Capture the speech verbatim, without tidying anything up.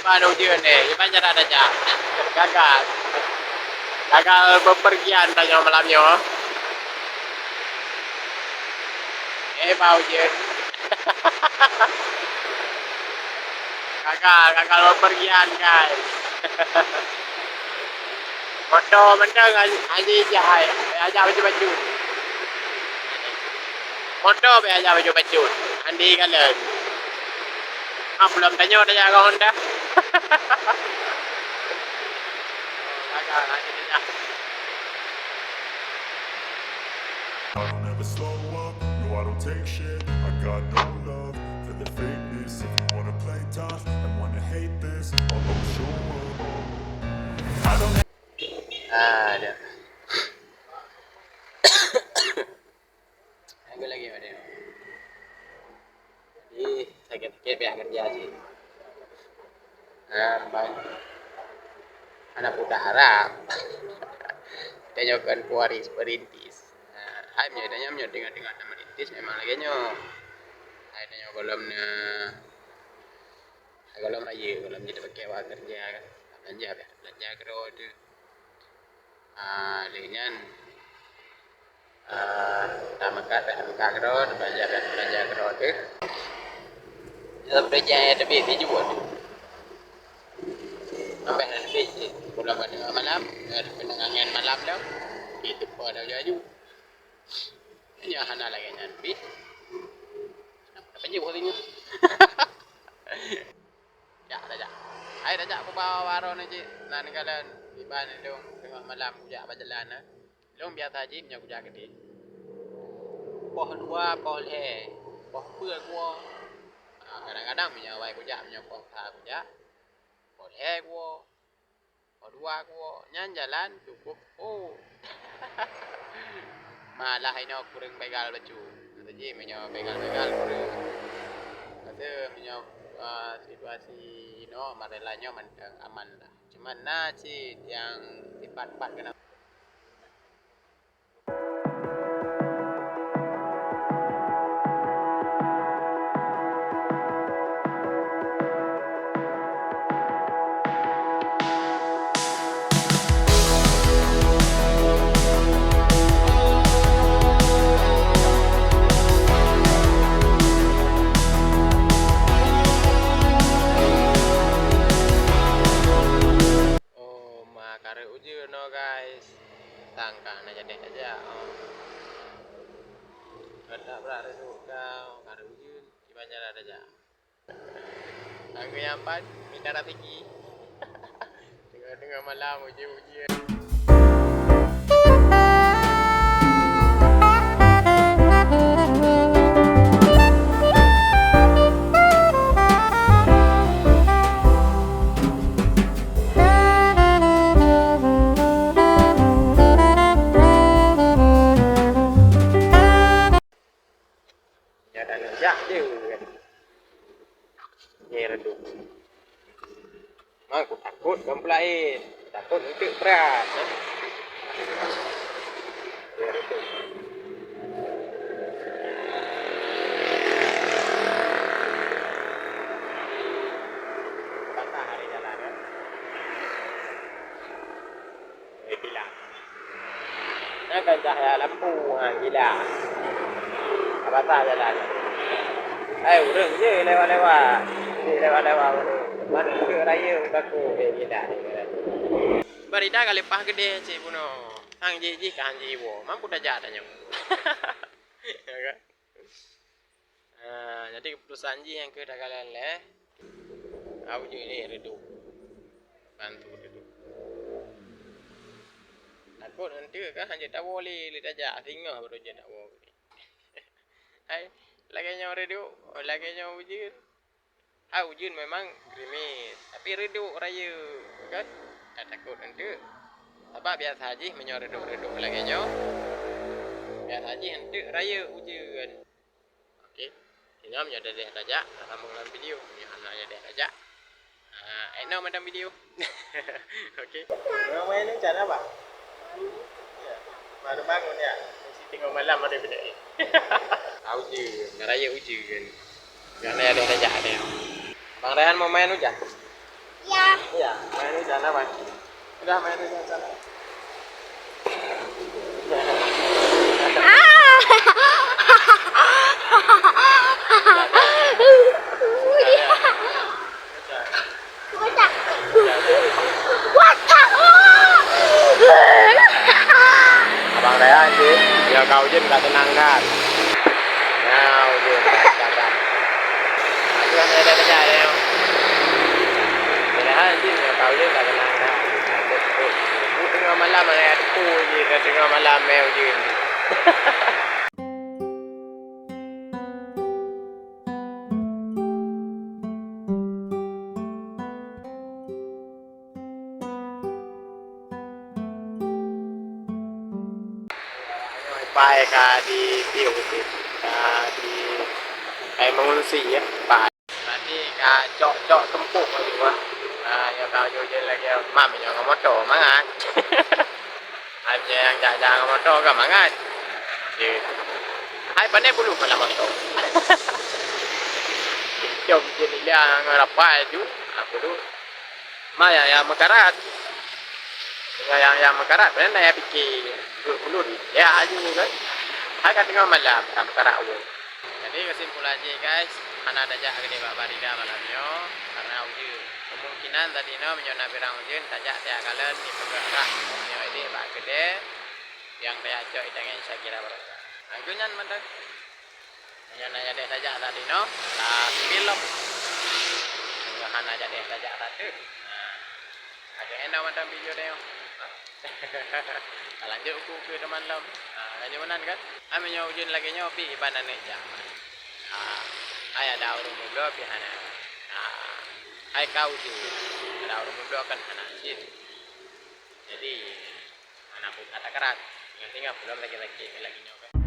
Ban ujeuen, eh, iban cara tajak. Gagal. Gagal bepergian tanyoe malam nyoe. Eh, ba ujeuen. Gagal, gagal bepergian, guys. Moto mantong, Haji, Haji Jahai. Ajak baju-baju. Moto bèk ajak baju-baju. Andi kalon. Ah, belum tanyoe dah jaga Honda. Gagal, Haji, dah. I don't ever slow up, no, I don't take shit. I got no love for the fakeness. If you wanna play tough and wanna hate this, I'll always show up. I don't Ah, dah. Aku lagi ada. Jadi, sakit-sakit payah kerja sih. Nah, bang. Anak muda harap. Kita nyokan kuaris perintis. Nah, hai, meunyoe tanyoe, meunyoe tengok-tengok nama rintis memang lagèe nyoe. Hai, tanyoe gohlom na, hai, gohlom rayeuk, gohlom jeuet pakai awak kerja kan. Belanja, belanja keudroe tu. Ah, lheueh nyan, ah, tameukat, tameukat keudroe, belanja, belanja keudroe tu. Jeuet belanja, tapi bijou tu. Sampai dah leubeh jih. Pulang pada malam, dah kena angén malam dah. Itu pun dah laju. Nyoe hana lagèe nyan pih. Kenapa dah panjang hari ni? Jak, dah jak. Hai, dah jak, aku bawa baroe ni cit. Nan kalon iban lôn teungoh malam kujak bajalan, eh. Lôn biasa jih meunyoe kujak keudeh. Poh dua, poh lhèe, poh peuet kuwoe. Ah, kadang-kadang meunyoe awai kujak, meunyoe poh sa kujak, poh lhèe kuwoe. Dua kuwoe nyan jalan cukup, oh. Malah inoe kureueng pegal bacut. Maksud jih meunyoe pegal-pegal kureueng. Maksud meunyoe, eh, situasi inoe marela nyoe mantong aman lah. Cuman na cit nyang sipat-pat keunan. Oh, ma, kareueng ujeuen nyoe, guys. Tangka na jadi aja. Oh. Kada berat tu kau, kareueng ujeuen, kiban cara aja. Angin nyampan, minta rezeki. Tengah-tengah malam, ujeuen-ujeuen. Nyan dah jak je kan. Ye, redup. Mak, aku takut kan pula, eh. Takut untuk berat, eh. Ye, redup. Patah hari jalan, eh. Eh, gila. Nyan kan cahya lampu, ha, gila. Abasa jalan. Hai, ureueng je lewat-lewat. Je lewat-lewat ureueng. Mana ke raya bak aku, eh, gila. Barita ka leupah keudeh cit bunoe. Sang jih-jih ka han jiwoe. Mampu tajak tanyoe. Ya kan? Ah, jadi keputusan jih nyang keu takalon lé, au jih lé redup. Bantu redup. Takot nanti kan hana tawoe lé, lé tajak singoh baru jeuet tawoe. Hai, lagèe nyoe redup, lagèe nyoe ujeuen. Hai, ujeuen memang gerimis, tapi redup rayeuk kan. Tak takot nanti. Sabab biasa jih meunyoe redup-redup lagèe nyoe, biasa jih nanti rayeuk ujeuen. Oke. Ingat meunyoe deh tajak, sambung lam video. Meunyoe hana deh tajak, ah, eh, no, madam video. Oke. Orang main ni cara apa? Ya. Baru bangun ya. Mesti tengok malam ada benda ni. Au je, ngaraya ujeuen. Jangan ada tajak dia. Bang Rehan mau main hujan? Iya, main hujan apa? Udah main hujan sana. Abang saya sih, ya kau je tak tenang kan. Nah, ujeuen that. Aku hana ada kerja, ya. Padahal jih nyoe ka ujeuen ka keunang that. Teungoh malam ada teupeu jih, teungoh malam mé ujeuen. Pai ka di piôh, ka di, ka mengungsi, ya, pai. Berarti ka cok-cok tumpuk laju, ah. Ah, ya ka ujeuen lagi, mam nyoe ngon moto, mangat. Hai, nyang jak-jak ngon moto ka mangat. Hai, pane bulu pala moto. Jom je nila ngon rapai tu. Aku tu. Ma ya, ya meukarat. Dengan yang, yang meukarat, pane na ya pike. Bulu-bulu ni. Ya, aju kan. Hai ka teungoh malam, ka meukarat awak. Jadi, kesimpulan jih, guys, hana tajak keudeh bak Barida malam nyoe, karena ujeuen. Kemungkinan tadi nyoe, meunyoe na birang ujeuen, tajak tiak kalon, dipeugah rah, meunyoe ideh bak keudè, nyang tajak cok itangen Syakira Baroka. Nah, geuh nyan mantong. Meunyoe na jadeh tajak tadi nyoe, ka sipil lom. Meunyoe hana jadeh tajak tadi, nah, agak endah mantong video nyoe. Ka lanjut uku-uku teuma lom. Ha, ka jeuet meunan kan? Ha, meunyoe ujeuen lagèe nyoe pih iban aneuk jak. Ha, hai ada ureueng meubloe pih hana. Ha, hai ka ujeuen. Ada ureueng meubloe kan hana cit. Jadi, hana pun kata keras. Ingat-ingat pulang lagi-lagi lagi nyoe kan.